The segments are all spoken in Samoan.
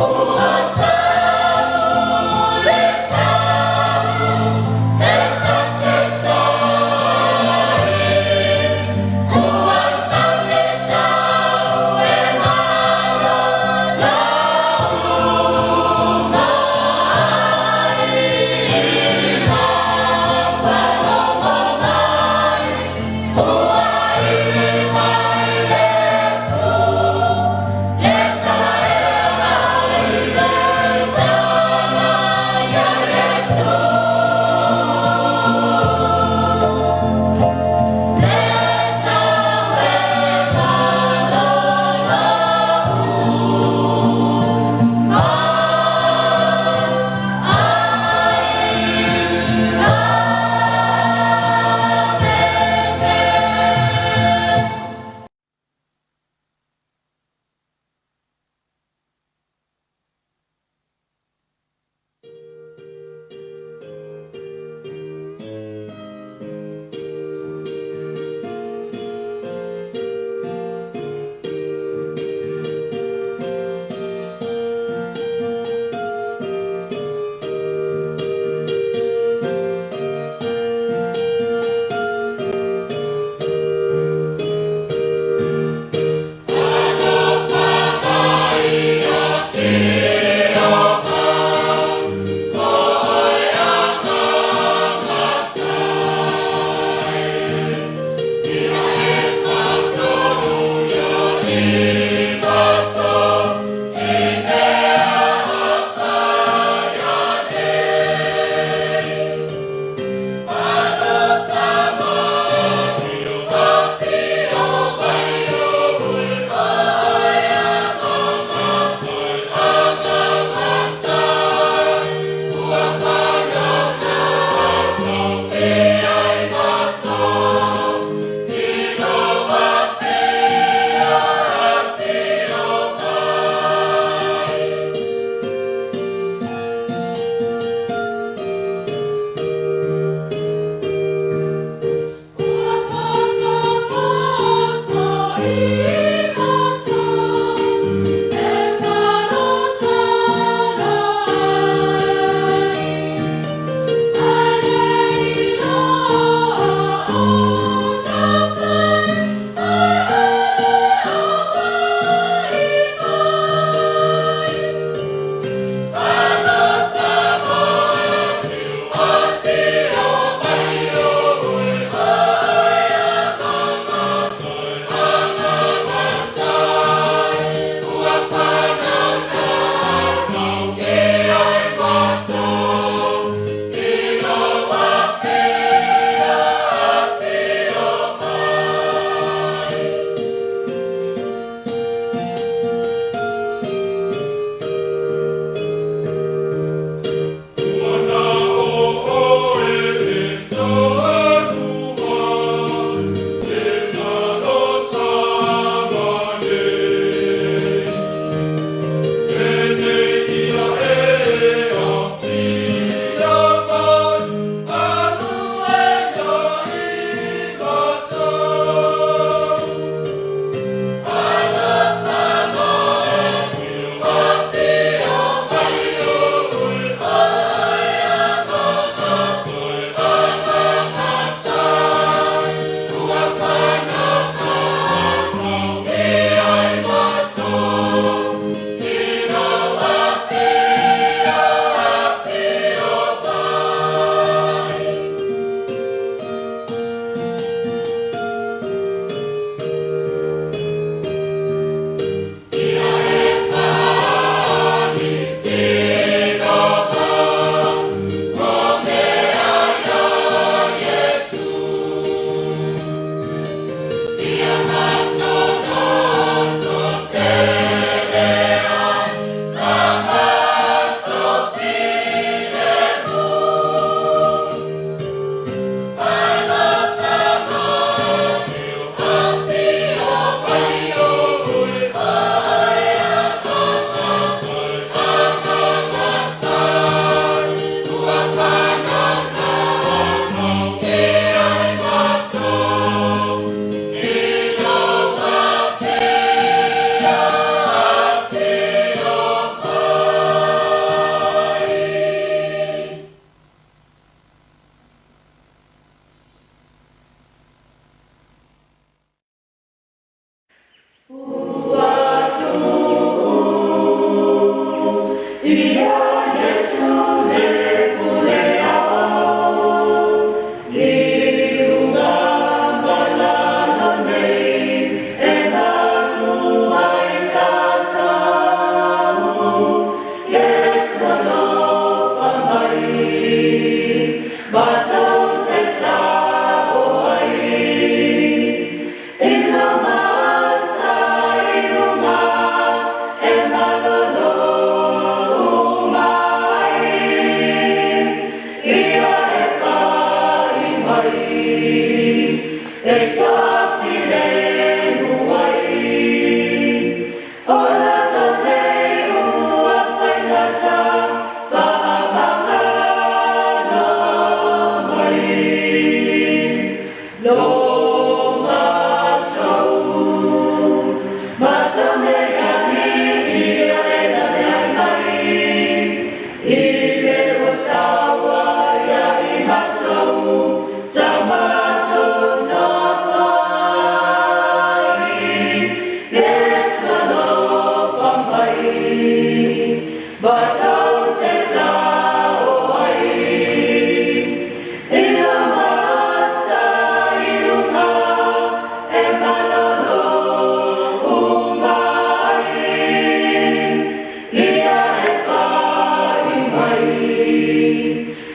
Mai le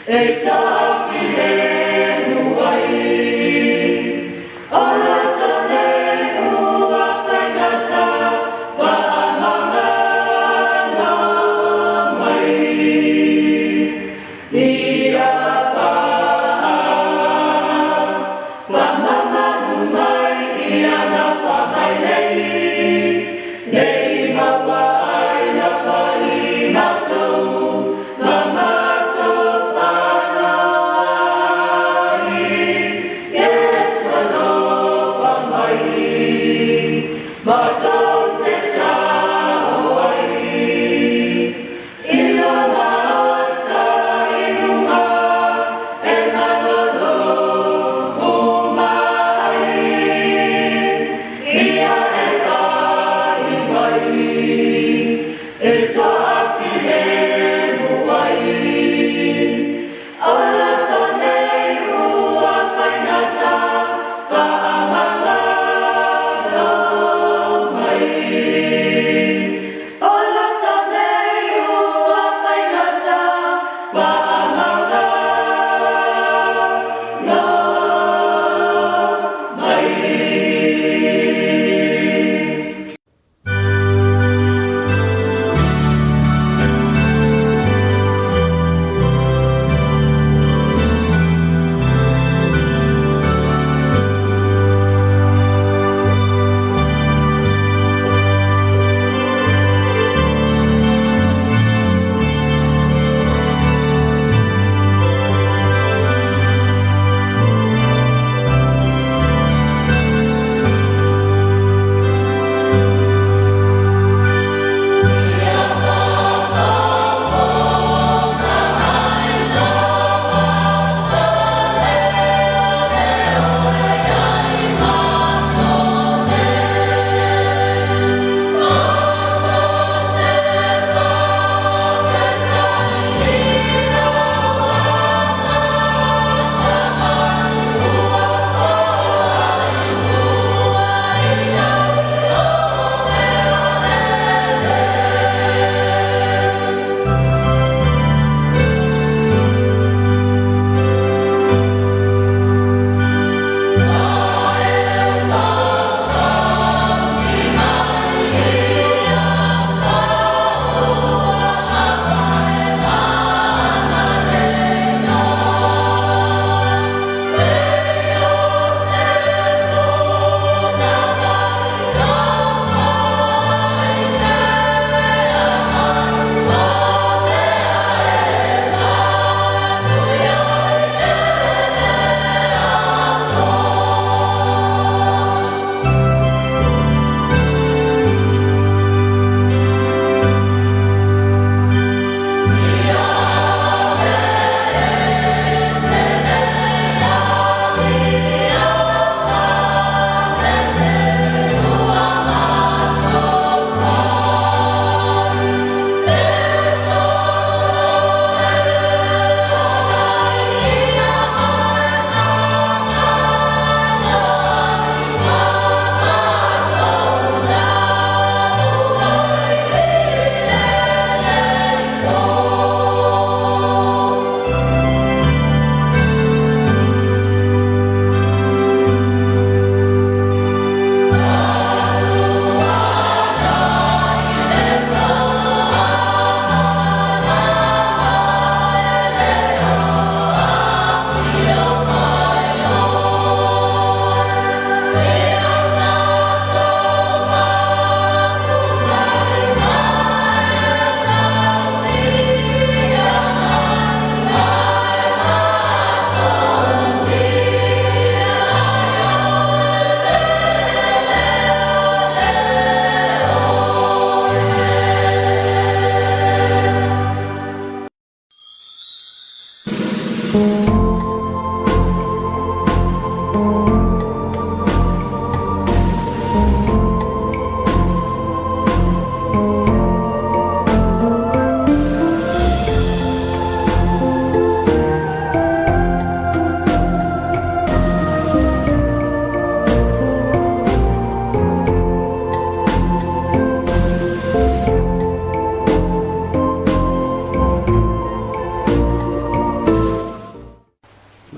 E toafilemu ai. O loto nei ua faigata faamagalo mai. Ia faamamalu mai ia na faamailei nei maua ai lava i matou ma matou fanau.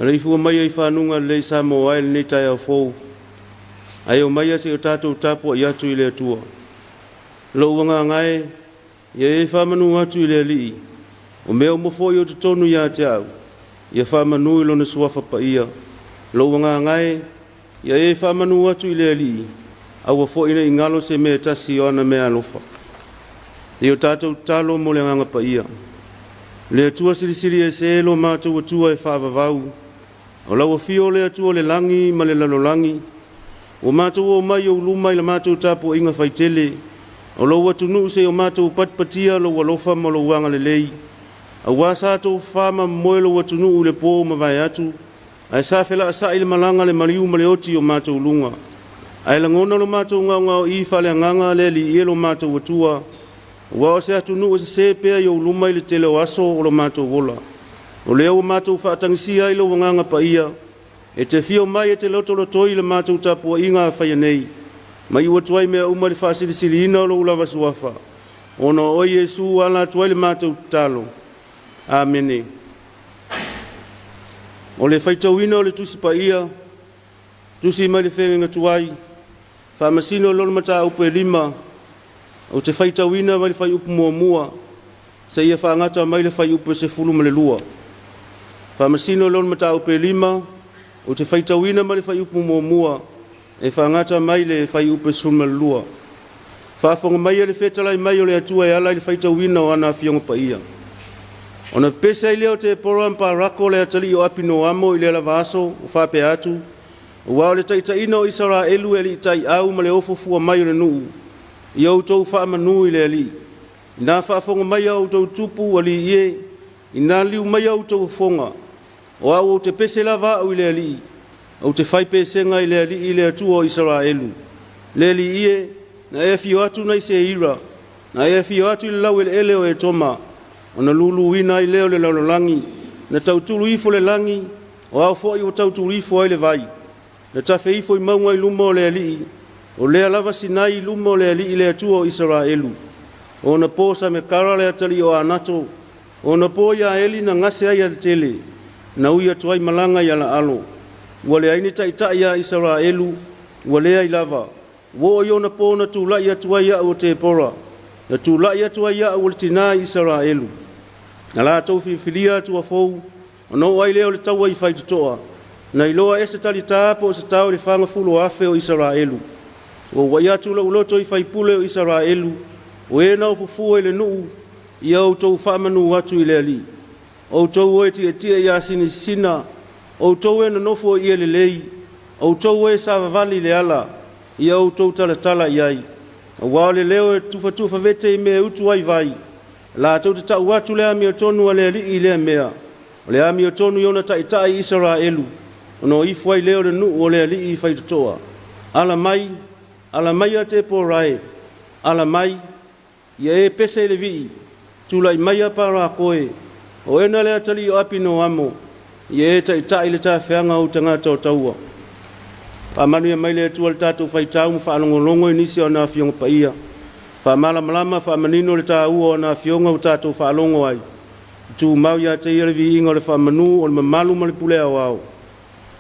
Maleifua maia i faguga lelei Samoa e i lenei taeao fou, ae omaia seia o tatou tapuai atu i le Atua. Lou agaga e, ia e faamanu atu i le Alii, o mea uma foi o totonu ia te au, ia faamanu i Lona Suafa Paia. Lou agaga e, ia e faamanu atu i le Alii, aua foi ne i galo se mea e tasi o ana meaalofa. Ia o tatou tatalo mo le Agaga Paia. Le Atua Silisili Ese lo matou Atua e faavavau, o lau afio le Atua o le lagi ma le lalolagi, ua matou omai i ou luma i la matou tapuaiga faitele, o lou atunuu seia o matou patipatia lou alofa ma lou agalelei, aua sa tofafa ma momoe lou atunuu i le po ua mavae atu, ae sa felaasa'i le malaga a le maliu ma le oti i o matou luga. Ae lagona lo matou gaogaoi faaleagaga le Alii e lo matou Atua, aua o se atunuu e sese pea i ou luma i le tele o aso o lo matou ola. O lea ua matou faatagisia ai lou Agaga Paia, e te afio mai e te lotolotoi le matou tapuaiga a faia nei, ma iu atu ai mea uma i le faasilisiliina o lou lava Suafa, ona o oe Iesu ua ala atu ai le matou tatalo. Amene. O le faitauina o le Tusi Paia, tusi mai le Feagaiga Tuai, faamasino lona mataupu e 5, ou te faitauina mai le fuaiupu 1 seia faagata mai le fuaiupu e 12. Faamasino lona mataupu e 5, ou te faitauina mai le fuaiupu 1 e faagata mai le fuaiupu e 12. Faafofoga maia le fetalai mai o le Atua e ala i le faitauina o ana Afioga Paia. Ona pepese ai lea o Tepora ma Parako le atalii o Apinoamo i lea lava aso ua faapea atu, aua o le taitaiina o Isaraelu e alii taiau ma le ofo fua mai o le nuu, ia outou faamanu i le Alii. Ina faafofoga mai a outou tupu, alii e, ina liliu mai a outou fofoga, o au ou te pese lava au i le Alii, ou te fai pesega i le Alii le Atua o Isaraelu. Le Alii e, na e afio atu nai Seira, na e afio atu i le laueleele o Etoma, ona luluina ai lea o le lalolagi, na tautulu ifo le lagi, o ao foi ua tautulu ifo ai le vai, na tafe ifo i mauga i luma o le Alii, o lea lava Sinai i luma o le Alii le Atua o Isaraelu. Ona po Samekara le atalii o Anato, ona po Iaeli na gase ai alatele, na ui atu ai malaga i alaalo. Ua leai ni taitai ia Isaraelu, ua leai lava. Ua oo i ona po na tulai atu ai au o Tepora, na tulai atu ai au o le tinā i Isaraelu. Na latou filifilia Atua fou, ona oo ai lea o le taua i faitotoa. Na iloa e se talitā po o se tao i le 40,000 o Isaraelu. Ua ua'i atu lou loto i faipule o Isaraelu, o e na ofofua i le nuu, ia outou faamanu atu i le Alii. Outou e tietie i asinisina, outou e nonofo i ie lelei, outou e savavali i le ala, ia outou talatala i ai. Aua o le leo e tufatufa vete i mea e utu ai vai, latou te tau atu le amiotonu a le Alii i lea mea, o le amiotonu i ona taitai i Isaraelu, ona o ifo ai lea o le nuu o le Alii i faitotoa. Ala mai, ala maia Tepora e, ala mai, ia e pese i le vii, tulai maia Parako e, o ena le atalii o Apinoamo, ia e taitai le tafeaga o ou tagata o taua. Faamanuia mai le Atua i le tatou faitau ma faalogologo i nisi o ana Afioga Paia. Faamalamalama faamanino le taua o ana Afioga ua tatou faalogo ai. Tumau ia te Ia le viiga o le faamanu o le mamalu ma le pule aoao,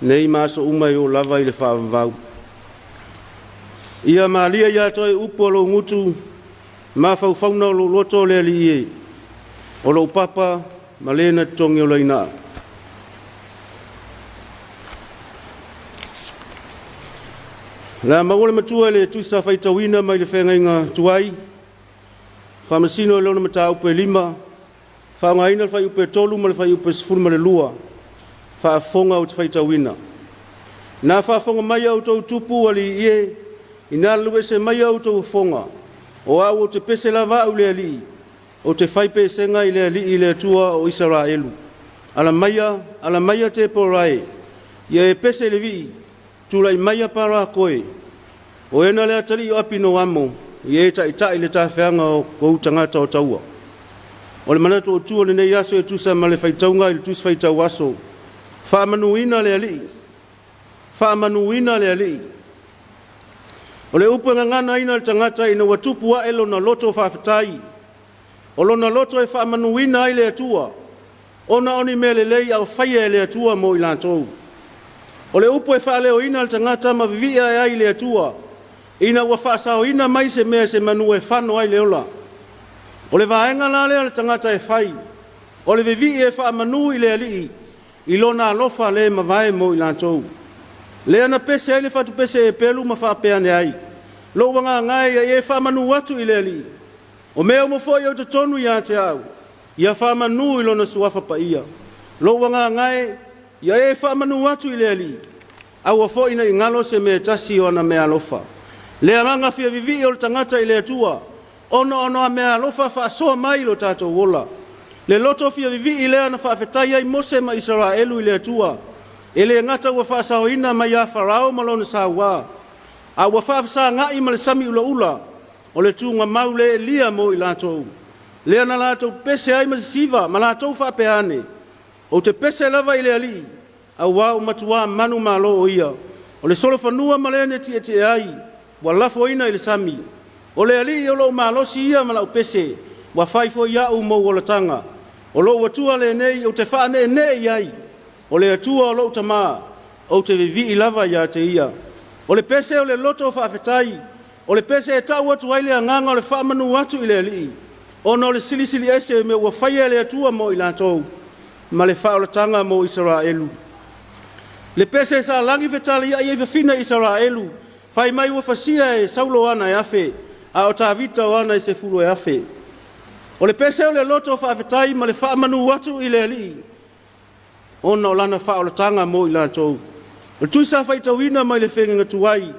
nei ma aso uma e oo lava i le faavavau. Ia malie ia te oe upu a lou gutu, mafaufauga o lou loto le Alii e, o lou papa ma le na totogi o lainaa. O le a maua le matua i le tusi faitauina mai le feagaiga tuai, faamasino i lona mataupu e 5, faaaogaina le fuaiupu e 3 ma le fuaiupu e 12, faafofoga ou te faitauina. Na faafofoga mai a outou tupu alii e, ina alu ese mai a outou fofoga, o au ou te pese lava au i le Alii, ou te fai pesega i le Alii le Atua o Isaraelu. Ala maia, ala maia Tepora e, ia e pese i le vii, tulai maia Parako e, o ena le atalii o Apinoamo, ia e taitai le tafeaga o ou tagata o taua. O le manatu o tu o lenei aso e tusa ma le faitauga i le tusi faitau aso, faamanuina le Alii, faamanuina le Alii. O le upu e gagana ina le tagata ina ua tupu ae lona loto faafetai, o lona loto e faamanuina ai le Atua. ona o ni mea lelei a o faia e le Atua mo i latou. O le upu e faaleoina le tagata ma vivii ae ai i le Atua, ina ua faasaoina mai se mea e se manu e fano ai le ola. O le vaega la lea a le tagata e fai, o le vivii e faamanu i le Alii i lona alofa le mavae mo i latou. Lea na pese ai le fatupese Eperu ma faapea ane ai, Lou agaga e, ia e faamanu atu i le Alii, o mea uma foi o i totonu ia te au, ia faamanu i lona suafa paia. Lou agaga e, ia e faamanu atu i le Alii, aua foi ne i galo se mea e tasi o ana meaalofa. Le agaga fia vivii o le tagata i le Atua, ona o ana meaalofa faasoa mai i lo tatou ola. Le loto fia vivii lea na faafetai ai Mose ma Isaraelu i le Atua, e le gata ua faasaoina mai ia Farao ma lona sauā, a ua faafesaga'i ma le sami ulaula o le tugamau le elia mo i latou. Lea na latou pepese ai ma sisiva ma latou faapea ane, Ou te pese lava i le Alii, auā ua matuā manumalo o Ia. O le solofanua ma le na tietie ai, ua lafoina i le sami. O le Alii o lou malosi ia ma lau pese, ua fai foi au ma ou olataga. O lou Atua lenei ou te faaneenee i ai, o le Atua o lou tama, ou te vivii lava ia te Ia. O le pese o le loto faafetai, o le pese e tau atu ai le agaga o le faamanu atu i le Alii, ona o le silisili ese o mea ua faia e le Atua mo i latou, ma le faaolataga mo Isaraelu. Le pese sa lagi fetaliai ai fafine Isaraelu, fai mai ua fasia e Saulo ana e afe, a o Tavita o ana e sefulu e afe. O le pese o le loto faafetai ma le faamanu atu i le Alii, ona o lana faaolataga mo i latou. O le tusi faitauina mai le feagaiga tuai,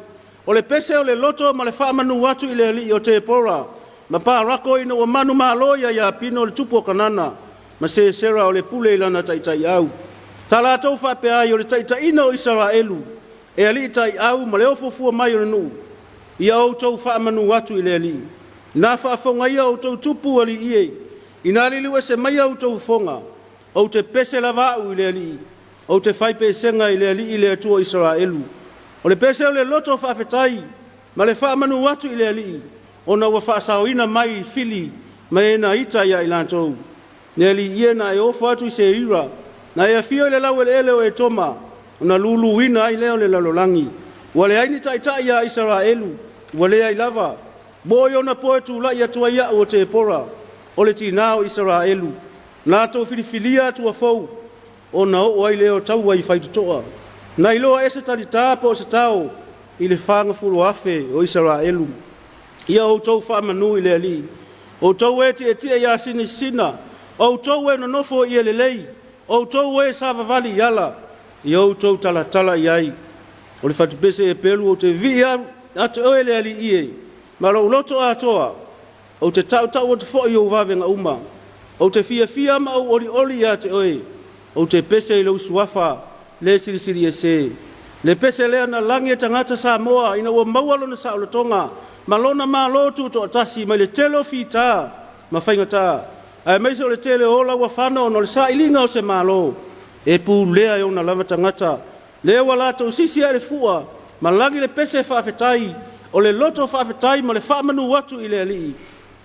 o le pese o le loto ma le faamanu atu i le Alii o Tepora ma Parako ina ua manumalo ia Iapino le tupu o Kanana ma Sesera o le pule i lana taitaiau. Sa latou faapea ai o le taitaiina o Isaraelu e alii taiau ma le ofuofua mai o le nuu, ia outou faamanu atu i le Alii. Na faafofoga ia outou tupu alii e, ina liliu ese mai outou fofoga, ou te pese lava au i le Alii, ou te fai pesega i le Alii le Atua o Isaraelu. O le pese o le loto faafetai ma le faamanu atu i le Alii, ona ua faasaoina mai fili ma e na ita ia i latou. Le Alii e na e ofo atu i Seira, na e afio i le laueleele o Etoma, ona luluina ai lea o le lalolagi. Ua leai ni taitai ia Isaraelu, ua leai lava. Mo i ona po e tulai atu ai au o Tepora, o le tinā o Isaraelu, na latou filifilia atua fou, ona oo ai lea o taua i faitotoa. Na iloa ese talitā po o se tao i le 40,000 o Isaraelu. Ia outou faamanu i le Alii, outou e tietie i asini sisina, outou e nonofo i elelei, outou e savavali i ala, ia outou talatala i ai. O le fatupese Eperu ou te vivii atu oe le Alii e, ma lou loto atoa, ou te tautau atu foi i ou vavega uma. Ou te fiafia ma ou olioli ia te oe, ou te pese i lou suafa le silisili ese. Le pese lea na lagi e tagata Samoa ina ua maua lona saolotoga ma lona malo tutoatasi mai le tele o fita ma faigata, aemaise o le tele o ola ua fano ona o le sailiga o se malo e pulea e ona lava tagata. Lea ua latou sisi ae le fua ma lagi le pese faafetai, o le loto faafetai ma le faamanu atu i le Alii.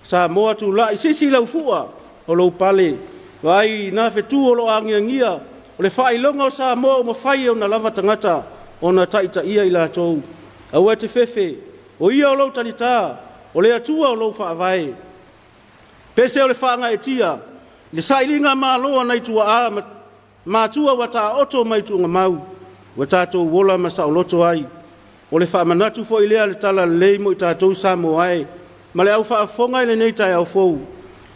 Samoa tulai sisi lau fua o lou pale, vaai na fetu o lo o agiagia, o le faailoga o Samoa ua mafai e ona lava tagata ona taitaia i latou. Aua e te fefe, o ia o lou talitā, o le Atua o lou faavae. Pese o le faagaeetia i le sailiga malo a nai tuaa ma matua ua taooto mai tuugamau, ua tatou ola ma saoloto ai. O le faamanatu foi lea o le talalelei mo i tatou Samoa e, ma le au faafofoga i lenei taeao fou.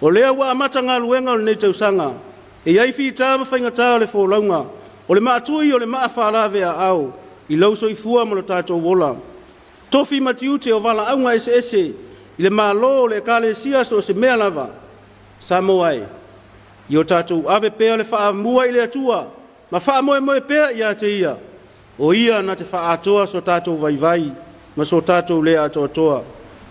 O lea ua amata galuega o lenei tausaga, e i ai fita ma faigata o le folauga, o le maatui o le maa faalavea-aao i lou soifua ma lo tatou ola. Tofi ma tiute o valaauga eseese i le Malo, o le Ekalesia, so o se mea lava. Samoa e, ia o tatou ave pea le faamua i le Atua ma faamoemoe pea ia te Ia, o Ia na te faaatoa so tatou vaivai ma so tatou le atoatoa.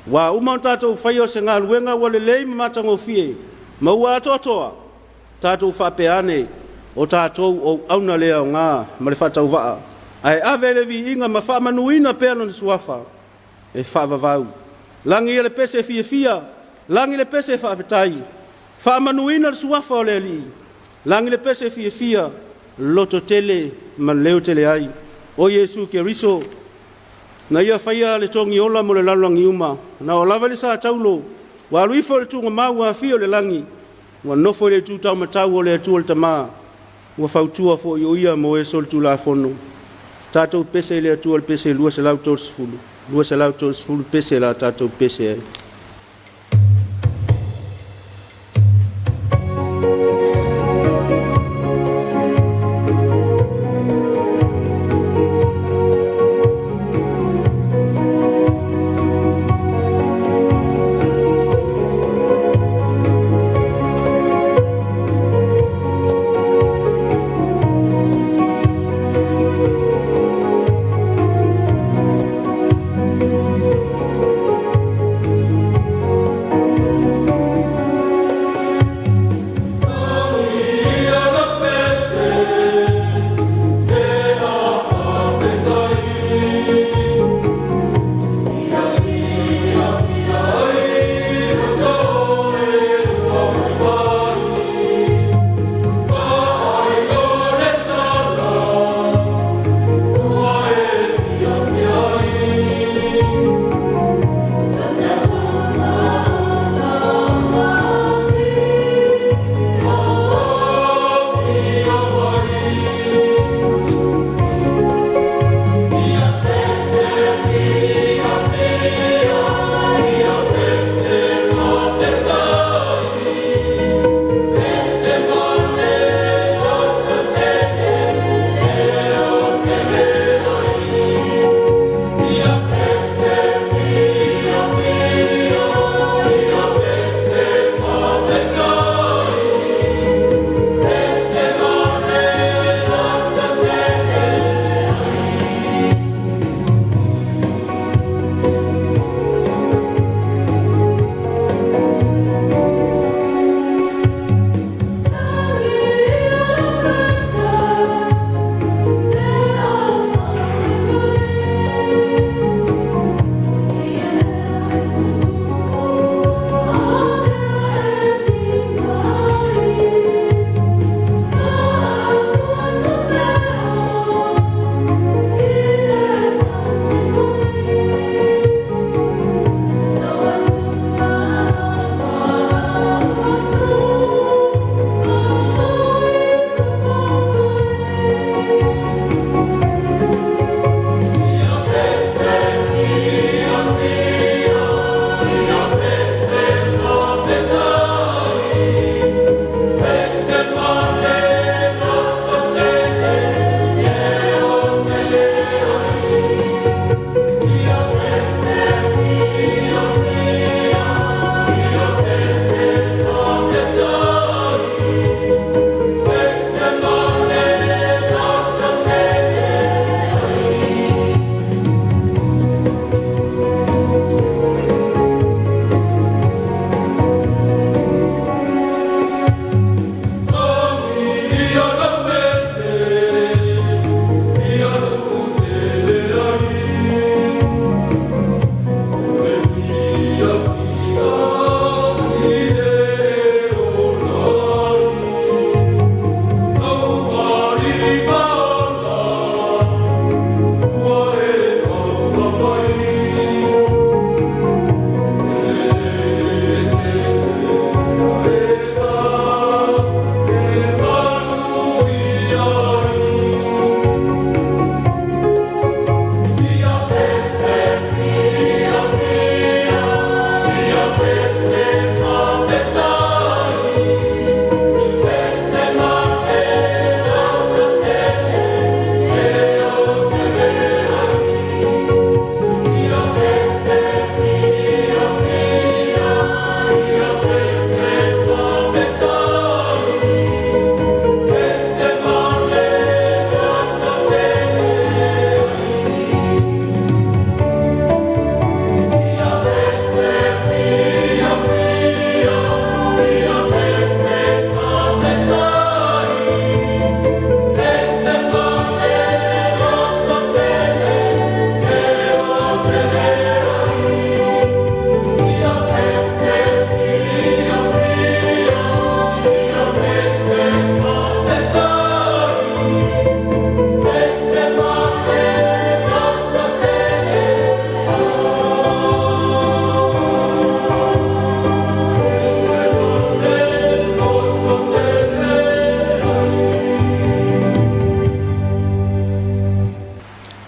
Ua uma ona tatou faia o se galuega ua lelei ma matagofie ma ua atoatoa, tatou faapea ane, o tatou o auauna le aoga ma le faatauvaa, ae ave le viiga ma faamanuina pea lona suafa e faavavau. Lagi ia le pese fiafia, lagi le pese faafetai, faamanuina le suafa o le Alii. Lagi le pese fiafia, lototele ma leo tele ai. O Iesu Keriso, na ia faia le togiola mo le lalolagi uma, na oo lava i le sa taulo, ua alu ifo i le tuugamau ua afio i le lagi, ua nofo i le itu taumatau o le Atua le Tama, ua fautua foi o ia mo e solitulafono. Tatou pese i le Atua i le pese 230, 230 pese la tatou pese ai.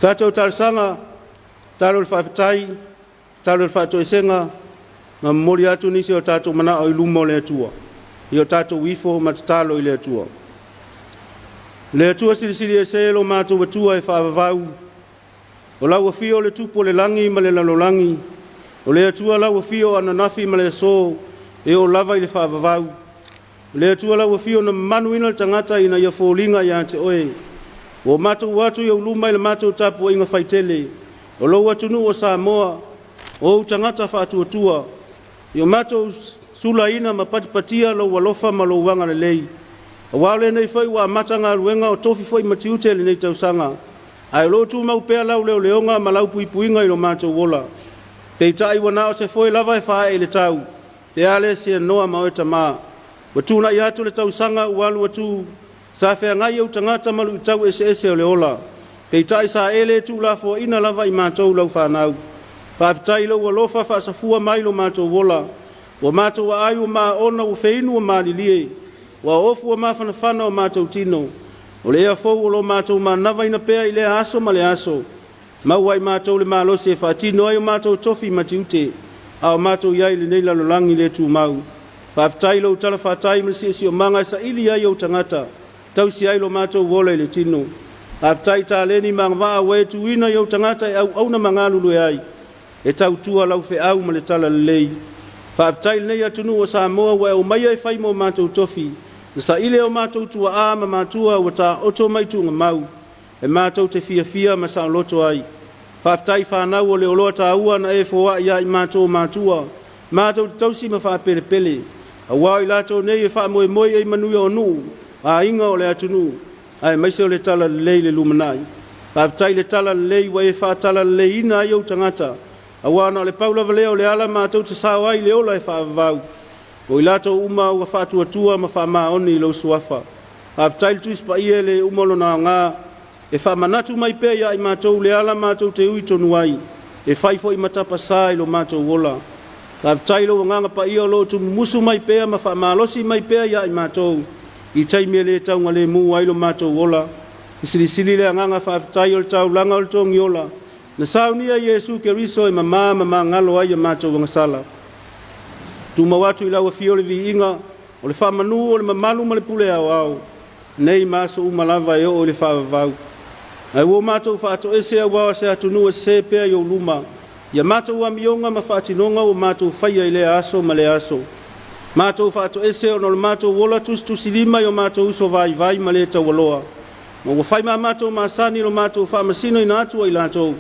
Tatou talosaga, tatalo i le faafetai, tatalo i le faatoesega, ma momoli atu nisi o tatou manao i luma o le Atua. Ia o tatou ifo ma tatalo i le Atua. Le Atua Silisili Ese lo matou Atua e faavavau, o lau afio o le Tupu o le lagi ma le lalolagi, o le Atua lau afio ananafi ma le aso, e oo lava i le faavavau. O le Atua lau afio na mamaluina le tagata ina ia foliga ia te oe. Ua matou o atu i ou luma i le matou tapuaiga faitele, o lou atunuu o Samoa, o ou tagata faatuatua, ia matou sulaina ma patipatia lou alofa ma lou agalelei. Aua o lenei foi ua amata galuega o tofi foi ma tiute i lenei tausaga, ae o lo o tumau pea lau leoleoga ma lau puipuiga i lo matou ola. Peitai ua na o se foe lava e faaee i le tau, pe a le seanoa ma oe Tama. Ua tuanai atu le tausaga ua alu atu, sa feagai ou tagata ma luitau eseese o le ola, peitai sa e le tuulafoaina lava i matou lau fanau. Faafetai i lou alofa faasafua mai i lo matou ola, ua matou aai ua maona ua feinu ua malilie, ua ofu ua mafanafana o matou tino. O le ea fou o lo o matou manavaina pea i lea aso ma le aso, maua e i matou le malosi e faatino ai o matou tofi ma tiute, a o matou i ai i lenei lalolagi le tumau. Faafetai i lou talafatai ma le siosiomaga e saili ai ou tagata, tausi ai lo matou ola i le tino. Faafetai i taleni ma agavaa ua e tuuina i ou tagata e auauna ma galulue ai, e tautua lau feau ma le talalelei. Faafetai i lenei atunuu o Samoa ua e aumaia e fai mo matou tofi, na saili e o matou tuaa ma matua ua taoto mai tuugamau, e matou te fiafia ma saoloto ai. Faafetai i fanau o le oloa taua na e foai ia i matou o matua, matou te tausi ma faapelepele, aua o i latou nei e faamoemoe i ai manuia o nuu, aiga o le atunuu, aemaise o le talalelei i le lumanai. Faafetai i le talalelei ua e faatalaleleiina ai ou tagata, aua na o le pau lava lea o le ala matou te sao ai i le ola e faavavau, o i latou uma ua faatuatua ma faamaoni i lou Suafa. Faafetai i le Tusi Paia e le uma lona aoga, e faamanatu mai pea ia i matou le ala matou te ui tonu ai, e fai foi ma tapasā i lo matou ola. Faafetai i lou Agaga Paia o lo o tuumumusu mai pea ma faamalosi mai pea ia i matou i taimi e le taugalemu ai lo matou ola. E silisili le agaga faafetai o le taulaga o le togiola, na saunia e Iesu Keriso e mamā ma magalo ai a matou agasala. Tumau atu i lau afio le viiga, o le faamanu o le mamalu ma le pule aoao, nei ma aso uma lava e oo i le faavavau. Ae ua matou faatoese aua o se atunuu e sese pea i ou luma, ia matou amioga ma faatinoga ua matou faia i lea aso ma lea aso. Matou faatoese ona o le matou ola tusitusilima i o matou uso vaivai ma le taualoa, ma ua fai ma matou masani lo matou faamasinoina atu o i latou.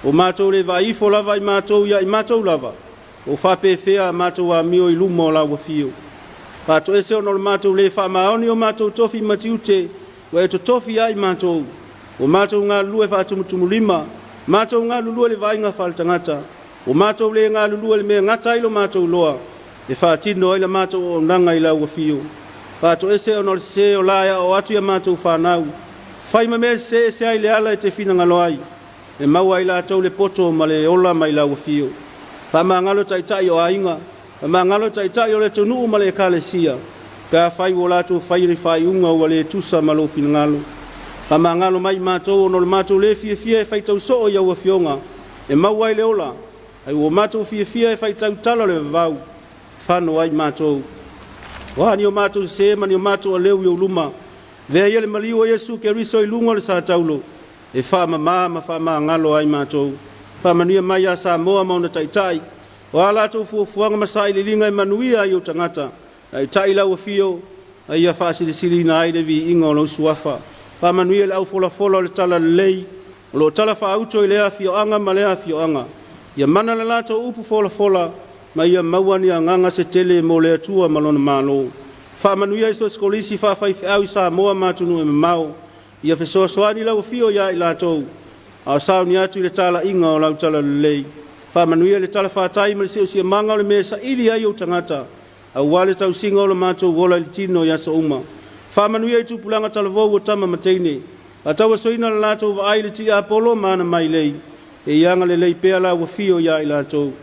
Ua matou le vaai ifo lava i matou ia i matou lava, o faapefea a matou amio i luma o lau afio. Faatoese ona o le matou le faamaoni o matou tofi ma tiute ua e totofi ia i matou, ua matou galulue faatumutumulima, matou galulue i le vaaiga faaletagata, ua matou le galulue i le mea e gata ai lo matou iloa, e faatino ai la matou auaunaga i lau afio. Faatoese ona o le sese o la e aoao atu i a matou fanau, fai ma mea sese ese ai le ala e te finagalo ai, e maua ai latou le poto ma le ola mai lau afio. Faamagalo taitai o aiga, faamagalo taitai o le atunuu ma le ekalesia, pe afai ua latou faia ni faaiuga ua le tusa ma lou finagalo. Faamagalo mai i matou ona o le matou le fiafia e faitau soo i au afioga e maua ai le ola, ae ua matou fiafia e faitau tala o le vavau, fano ai matou. O a ni o matou sese ma ni o matou aleu i ou luma, avea ia le maliu o Iesu Keriso i luga o le sa taulo, e faamama ma faamagalo ai matou. Faamanuia mai ia Samoa ma ona taitai, o a latou fuafuaga ma sailiiliga e manuia ai ou tagata, taitai lau afio, a ia faasilisiliina ai le viiga o lou Suafa. Faamanuia i le au folafola o le talalelei o lo o talafaauto i lea afioaga ma lea afioaga. Ia mana le latou upu folafola ma ia maua ni agaga se tele mo le Atua ma lona Malo. Faamanuia i so o se kolisi faafaifeau i Samoa ma atunuu e mamao, ia fesoasoani lau afio ia i latou a o sauni atu i le talaiga o lau talalelei. Faamanuia i le talafatai ma le siosiomaga o le mea e saili ai ou tagata, aua le tausiga o lo matou ola i le tino i aso uma. Faamanuia i tupulaga talavou o tama ma teine, faatauasoina le latou vaai i le tiapolo ma ana mailei, e ia agalelei pea lau afio ia i latou.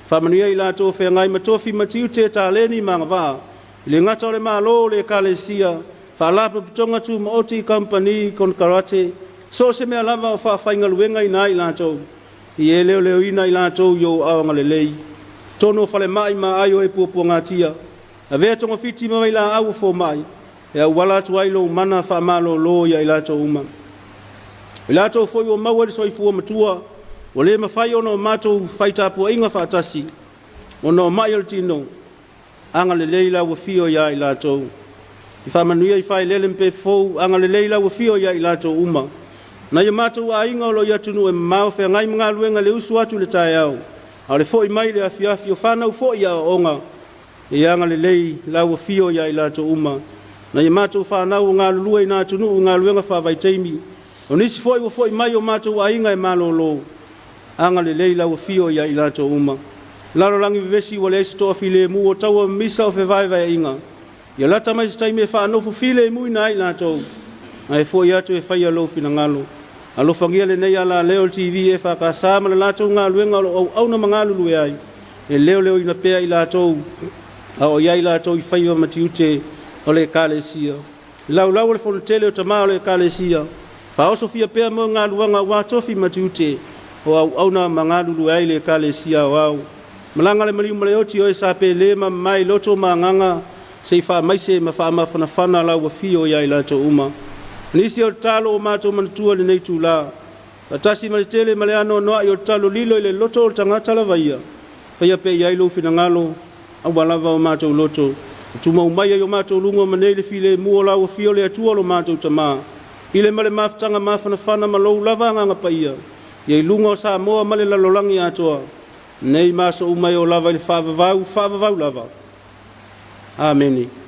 Faamanuia i latou o feagai ma tofi ma tiute, taleni ma agavaa, e le gata o le Malo, o le Ekalesia, Faalapotopotoga Tumaoti, Kamupani, Konekarate, So o se mea lava o faafaigaluegaina ai i latou, ia e leoleoina i latou i ou aao agalelei. Totonu o falemai ma aai o e puapuagatia, avea togafiti ma vailaau o fomai, e auala atu ai lou mana faamalolo ia i latou uma. O i latou foi ua maua i le soifua matua, ua le mafai ona o matou fai tapuaiga faatasi, ona o mai o le tino, agalelei lau afio ia i latou. I faamanuia i Failele ma Pefou, agalelei lau afio ia i latou uma. Nai o matou aiga o lo o i atunuu e mamao feagai ma galuega i le usu atu i le taeao, a o le foi mai i le afiafi, o fanau foi i aoaoga, ia agalelei lau afio ia i latou uma. Nai a matou fanau o galulue i na atunuu i galuega faavaitaimi, o nisi foi ua foi mai i o matou aiga e malolo, agalelei lau afio ia i latou uma. Lalolagi vevesi ua leai se toafilemu, o taua ma misa o fevaevaeaiga, ia lata mai se taimi e faanofo filemuina ai i latou, ae foi atu e faia lou finagalo. Alofagia lenei alaleo o le TV EFKS ma le latou galuega o lo o auauna ma galulue ai, e leoleoina pea i latou a o i ai latou i faiva ma tiute o le Ekalesia. Le laulau a le Fonotele o Tama o le Ekalesia, faaosofia pea moegaluaga aua tofi ma tiute o auauna ma galulue ai le Ekalesia Aoao. Malaga le maliu ma le oti o e sa pele ma mamae i loto ma agaga, se i faamaise ma faamafanafana lau afio ia i latou uma. Nisi o tatalo ua matou manatua i lenei itula, faatasi ma le tele ma le anoanoai o tatalo lilo i le loto o le tagata lava ia, faia pea i ai lou finagalo aua lava o matou loto, e tumau mai ai o matou luga ma nei le filemu o lau afio le Atua lo matou Tamā, i le ma le mafutaga mafanafana ma lou lava Agaga Paia, ia i luga o Samoa ma le lalolagi atoa, nei ma aso uma e oo lava i le faavavau, faavavau lava. Amene.